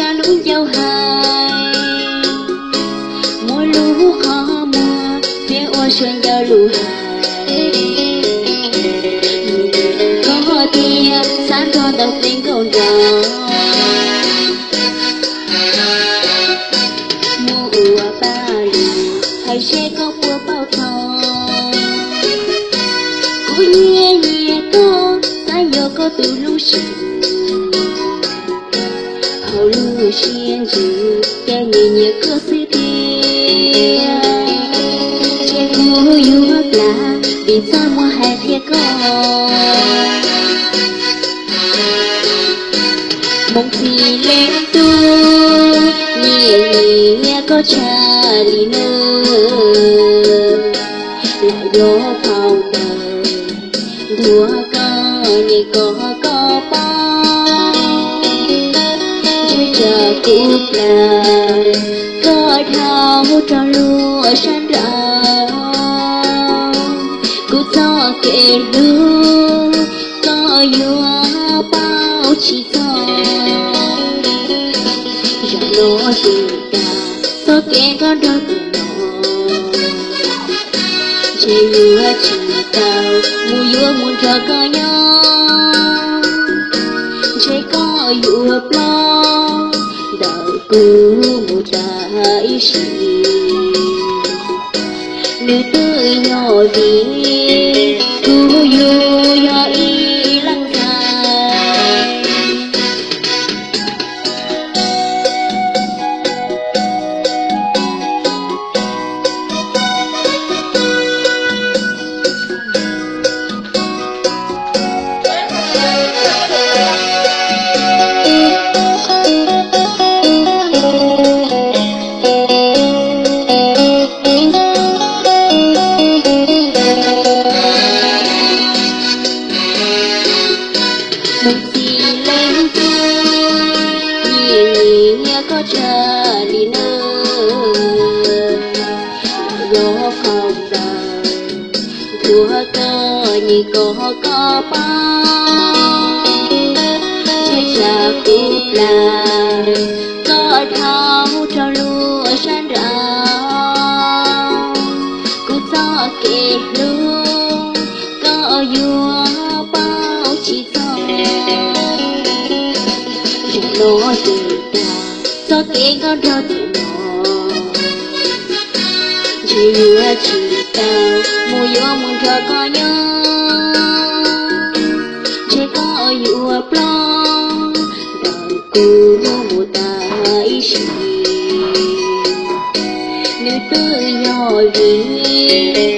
Kab lub ncauj hais, muab lub qhov muag thiab ua suav ncauj lus hais. Koj thiaj xav nrog ntawm peb nkauj nraug mus ua paj lug, hais seb koj puas paub txog. Kuv nyiam nyiam koj, xav nyob koj tus lub siab, hauv lub siab ntsws ces nyiam nyiam koj xwb tiag. Ces kuv yuav plam vim txaj muag hais qhia koj. Hmoov txiv leej tub, nyiam nyiam koj tshaj li nws, lam yuav phau ntawv ntuas koj nyiam koj koj paub. Ntshe tsam kuv plam koj dhau rau lub sab nraud. Kuv txoj kev hlub koj yuav paub tsis txog. Zaum no ces tag txoj kev nkauj nraug tiam no, ntshe yuav tsis tau mus yuav mus nrog koj nyob. Ntshe koj yuav plob ntawm kuv mus tas ib sim. Nws twb yog vim kuv yuav yog ib leeg ntxhais. Hmoov txiv leej tub, nyiam nyiam koj tshaj li nws, lam yuav phau ntawv ntuas koj nyiam koj koj paub. Ntshe tsam kuv plam koj dhau rau lub sab nraud. Kuv txoj kev hlub koj yuav paub tsis txog. Zaum no ces tag txoj kev nkauj nraug tiam no, ntshe yuav tsis tau mus yuav mus nrog koj nyob. Ntshe koj yuav plob ntawm kuv mus tas ib sim. Nws twb yog vim